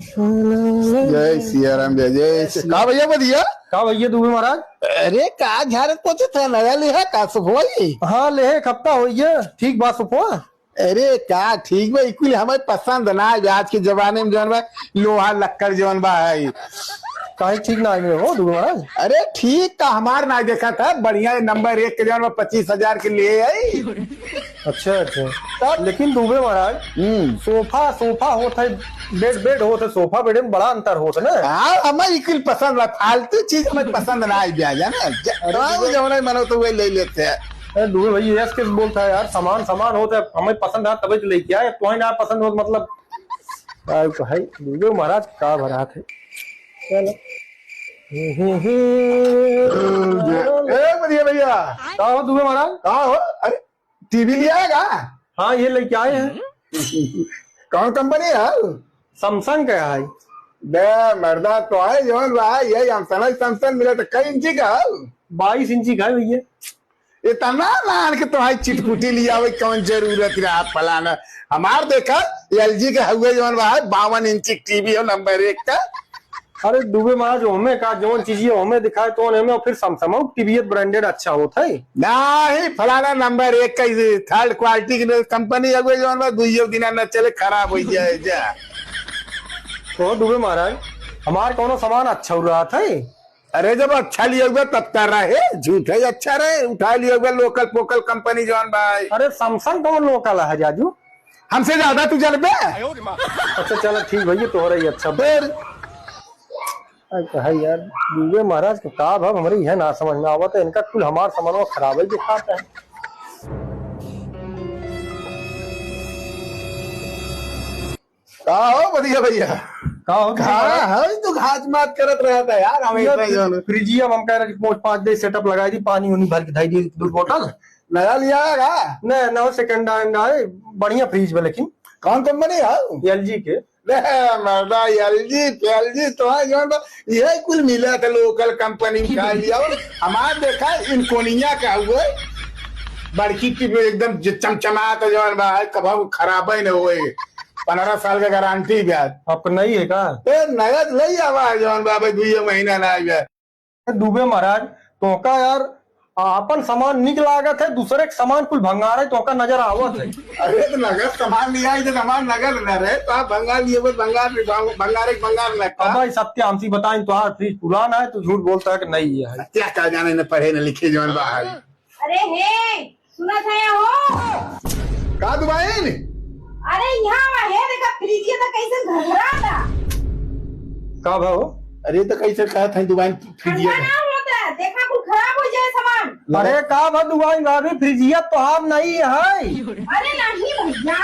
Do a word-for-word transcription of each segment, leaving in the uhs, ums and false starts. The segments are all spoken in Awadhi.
जय सिया राम, जय, जय सिया। का भैया बधिया? का भैया दुबे महाराज? अरे का झारत पोछत है, नया लिहा का सुखवाई? हाँ, लेहे एक हफ्ता होइ गया। ठीक बा सुखवा? अरे का ठीक बा, ई कुल हमें पसंद ना है। आज के जमाने में जौन बा लोहा लक्कड़ जौन बा है। काहे ठीक ना आइमे हो दुबे महाराज? अरे ठीक का हमार ना देखा था, बढ़िया नंबर एक के जौन बा पच्चीस हजार के लिए है। अच्छा, अच्छा। तब? लेकिन दुबे महाराज, हम्म। सोफा, सोफा होत है, बेड, बेड होत है, सोफा बेड में बड़ा अंतर होत है ना। हाँ, हमें ई कुल पसंद बा, फालतू चीज हमें पसंद ना आई ब्याह, जाना? ज-, अरे तो दुबे जौन है मनो तो वही ले लेते हैं। अरे दुबे भाई, ऐस कैसे बोलता है यार? सामान, सामान होत है, हमें पसंद है तभी तो लेके आए, तुम्हें ना पसंद हो तो मतलब, का तो है, दुबे महाराज का भरात है। चलो। ए, बढ़िया भैया। का हो दुबे महाराज? का हो? अरे, टीवी लिया है का? हाँ, ये लेके आए हैं। कौन कंपनी है? Samsung का है। बे, मर्दा, तो है जौन बा, ये Samsung, Samsung मिला तो कई इंची का है? बाईस इंची का है भैया। इतना लान के तो है चिटपुटी लिया, वही कौन जरूरत रहा फलाना। हमार देखा, एलजी के हुए जौन बा, बावन इंची टीवी हो, नंबर एक का। अरे दुबे महाराज, ओमे का जौन चीज ये ओमे दिखाए तो ओमे, और फिर Samsung टीवी branded अच्छा होत है। नाही, फलाना नंबर एक का, ये third quality की कंपनी है, कोई जौन बा दुइयो दिन न चले, खराब हो जाए जा। तो दुबे महाराज, हमार कौनो सामान अच्छा हो रहा था? अरे जब अच्छा लिया हुआ तब का रहे, झूठे ही अच्छा रहे, उठा लिया हुआ लोकल पोकल कंपनी जौन बा। अरे Samsung कौन लोकल है जाजू? हमसे ज्यादा तू जानबे? अच्छा चला ठीक भैया, तोहरा ही अच्छा। फिर? अरे तो है यार, दुबे महाराज के का भाव हमरे यह ना समझ में आवत है, इनका कुल हमार सामानवा खराब है दिखाता है। का हो बढ़िया भैया? का हो कहाँ दुबे महाराज? है तू घात मात करत रहता है यार, हम ये ऐसा ही जानो। फ्रिजिया में हम कह रहे कि पाँच, पाँच दे सेटअप लगाई दी, पानी उनी भर के धाई दी दो बोतल। नया लिया है का? नहीं, नया सेकंड हैंड है, बढ़िया फ्रिज बा लेकिन। कौन कंपनी है? एलजी के। ले, मर्दा, एलजी, एलजी तो है, जौन बा, यही कुल मिला था, लोकल कंपनी उठा लिया। और हमार देखा, इनकोनिया का हुआ, बड़की टीवी एकदम ज-, चमचमात, जौन बा, कभू खराब ही न होए, पन्द्रह साल का गारंटी ब्याज। आपका नई है का? ए, नया तो नहीं आवा है, जौन बा, भाई, दुइये महीना ना आया। दुबे महाराज, तोहका यार, आपन सामान निक लागत है, दूसरे के सामान कुल भंगार है, तोहका नजर आवत है। अरे तो नगद सामान लिया है, तो सामान नगद न रहे, तो आप भंगार लिए, बस भंगार, भंगार एक भंगार लगता। अब भाई सत्य हमसे बताएं, तोहार फ्रिज पुरान है, तू झूठ बोलता है कि नई है? सत्या का जाने, न पढ़े न लिखे जौन बा है। अरे हे, सुनत है हो? का दुबाइन? अरे यहाँ आवा, हे देखा फ्रिजिया तो कैसे घघरा था। का भाव? अरे तो कैसे कहत है दुबाइन ठंडा फ्रिजिया? ना होता, देखा कुल खराब हो जाए सामान। अरे का भाव दुबाइन भाभी, फ्रिजिया तोहार नहीं है। अरे नहीं भैया,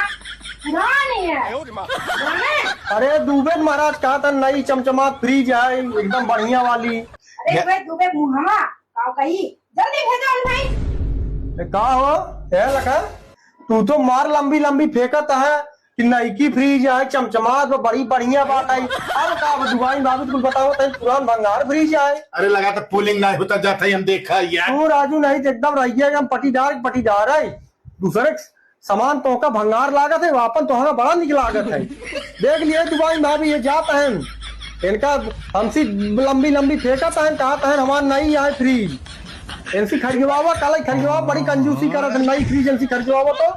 पुरान है। पुरान है। अरे दुबे महाराज कहा था नई चमचमात फ्रिज है, एकदम बढ़िया वाली। अरे बे दुबे मुहमा, का कही? जल्दी भेजो उन्हें। ए, का हो? ए लखन, तू तो मार लंबी लंबी फेंकत है कि नईकी फ्रिज है, चमचमात बा, बड़ी बढ़िया बात है। अब का अब दुबाइन भाभी कुल बताओ, तई पुरान भंगार फ्रिज है। अरे लगा तो कूलिंग ना होता जाता ही हम देखा यार। तू राजू नहीं तो एकदम रह गया, हम पटीदार, पटीदार है। दूसरे सामान तोहका भंगार लागत है, आपन तोहका बड़ा निक लागत है। देख लिए दुबाइन भाभी, ये जात हैं, इनका हमसे लंबी लंबी फेंकत हैं, कहत हैं हमार नई आए फ्रिज, इनसे खरीदवावा, कल खरीदवावा, बड़ी कंजूसी करत है, नई फ्रिज इनसे खरीदवावा तो।